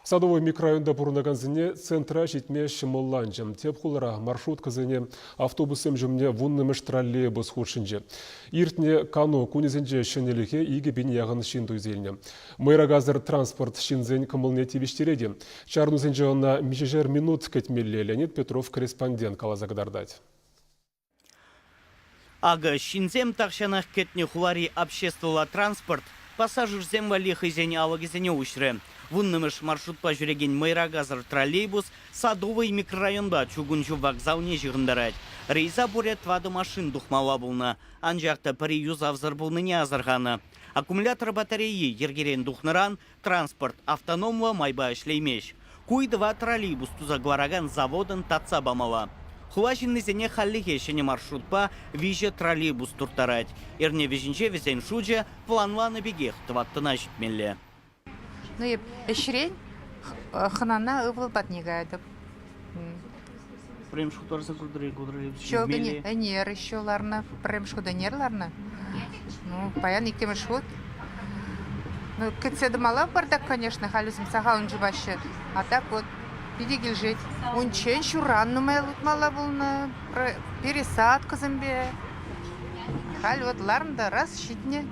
Садовой микрорайонта пурӑнакансене центра ҫитме ҫӑмӑлланчӗ. Тӗп хулара маршруткӑсене автобуссем ҫумне вуннӑмӗш троллейбус хутшӑнчӗ. Иртнӗ кану кунӗсенче ҫӗнӗлӗхе 2000 яхӑн ҫын туйса илнӗ. Мӑйракасӑр транспорт ҫынсен кӑмӑлне тивӗҫтерет-и? Чарӑнусенче ӑна миҫешер минут кӗтмелле, Леонид Петров корреспондент каласа кӑтартать. Акӑ, ҫынсем тахҫанах кӗтнӗ хулари обществӑлла транспорт пассажирсем валли хӑйсен алӑкӗсене уҫрӗ. Вуннӑмӗш маршрутпа ҫӳрекен мӑйракасӑр троллейбус Садовый микрорайонпа чукун ҫул вокзалне ҫыхӑнтарать. Рейса пурӗ тӑватӑ машин тухмалла пулнӑ, анчах та пӗри юсавсӑр пулнине асӑрханӑ. Аккумулятор батарейи йӗркерен тухнӑран транспорт автономлӑ майпа ӗҫлеймест. Ку ыйтӑва троллейбус туса кӑларакан заводӑн татса памалла. Хула ҫыннисене хальлӗхе ҫӗнӗ маршрутпа виҫӗ троллейбус турттарать. Эрне вӗҫӗнче вӗсен шучӗ планланӑ пекех тӑваттӑна ҫитмелле. Ну, эп ӗҫрен хӑнана ывӑл патне каятӑп. Пӗрремӗш хут ларса куртӑр-и ку троллейбус? Ӗнер еще ларнӑ, пӗрремӗш хут ӗнер ларнӑ. Ну, паян иккӗмӗш хут. Ну, кӗтсе тӑмалла пӑртак, конечно, халь вӗсем сахалӑн чупаҫҫӗ. А так вот питӗ килӗшет. Унччен ҫурран нумай лутмалла пулнӑ, пересадкӑсемпе. Халь вот ларнӑ та раз ҫитнӗ.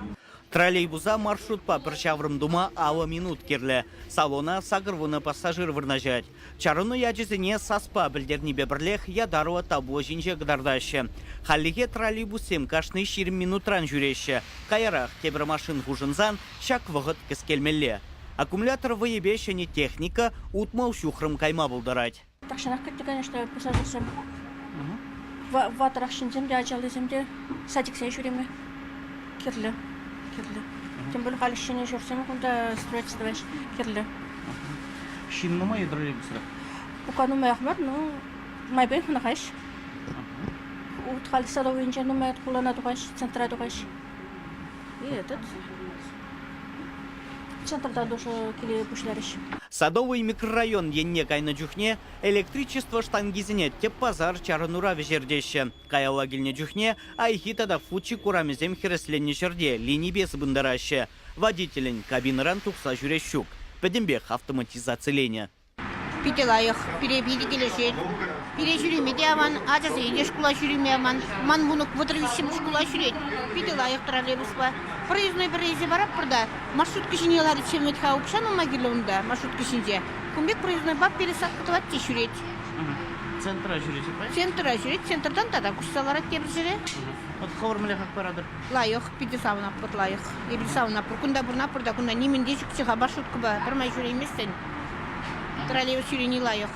Троллейбуса маршрутпа пӗр ҫаврӑм тума 50 минут кирлӗ. Салона 80 пассажир вырнаҫать. Чарӑну ячӗсене саспа пӗлтернипе пӗрлех ятарлӑ табло ҫинче кӑтартаҫҫӗ. Хальлӗхе троллейбуссем кашни 20 минутран ҫӳреҫҫӗ. Каярах тепӗр машин хушӑнсан ҫак вӑхӑт кӗскелмелле. Аккумулятор вӑйӗпе ҫӗнӗ техника 60 ҫухрӑм кайма пултарать. Тахҫанах кӗтнӗ, конечно, пассажирсем. Ватӑрах ҫынсем те, ачаллисем те садиксене ҫӳреме кирлӗ. Кирлӗ. Тем более халӗ ҫӗнӗ ҫуртсем кунта строительство кирлӗ. Ҫын нумай троллейбусра? Пока нумаях мар, но майпен хӑнӑхаҫ. Вот халь столовыйӗнче нумай хулана тухаҫ, центра тухаҫ. И этот центрта тоже киле пуҫларӗҫ. Садовый микрорайон енне кайнӑ чухне электричество штангисене тӗп пасар чарӑнура вӗҫертеҫҫӗ. Каялла килнӗ чухне Айхи тата Фучик урамӗсем хӗресленнӗ ҫӗрте линипе сыпӑнтараҫҫӗ. Водителӗн кабинӑран тухса ҫӳрес ҫук. Пӗтӗмпех автоматизациленӗ. Питӗ лайӑх, пире питӗ килӗшет. Пире ҫӳреме те аван, ачасене те шкула ҫӳреме аван. Ман мӑнук 33-мӗш шкула ҫӳрет. Питӗ лайӑх троллейбуспа. Проездной пӗр илсе паратпӑр та маршрутка ҫине лариччен вӗт-ха укҫа нумай кирлӗ унта, маршрутка ҫинче. Кун пек проезднойпа пересадка тӑвать те ҫӳрет. Центра ҫӳрет-и? Центра ҫӳрет, центртан тата куҫса ларать тепӗр ҫӗре. Вот хӑвӑр мӗнле хак паратӑр? Лайӑх, питӗ савӑнатпӑр, лайӑх. Эпир савӑнатпӑр. Кунта пурӑнатпӑр та, кунта нимӗн те ҫукчӗ-ха маршруткӑпа пӗрмай ҫӳрейместӗн. Троллейбус ҫӳрени лайӑх.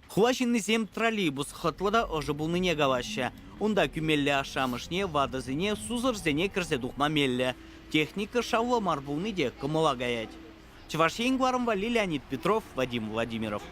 Хула ҫыннисем троллейбус хӑтлӑ та ӑшӑ пулнине калаҫҫӗ. Унта кӳмелле ашшӗ-амӑшне, ватӑсене, сусӑрсене кӗрсе тухма меллӗ. Техника шавлӑ мар пулни те кӑмӑла каять. Чӑваш Ен кӑларӑм валли Леонид Петров, Вадим Владимиров.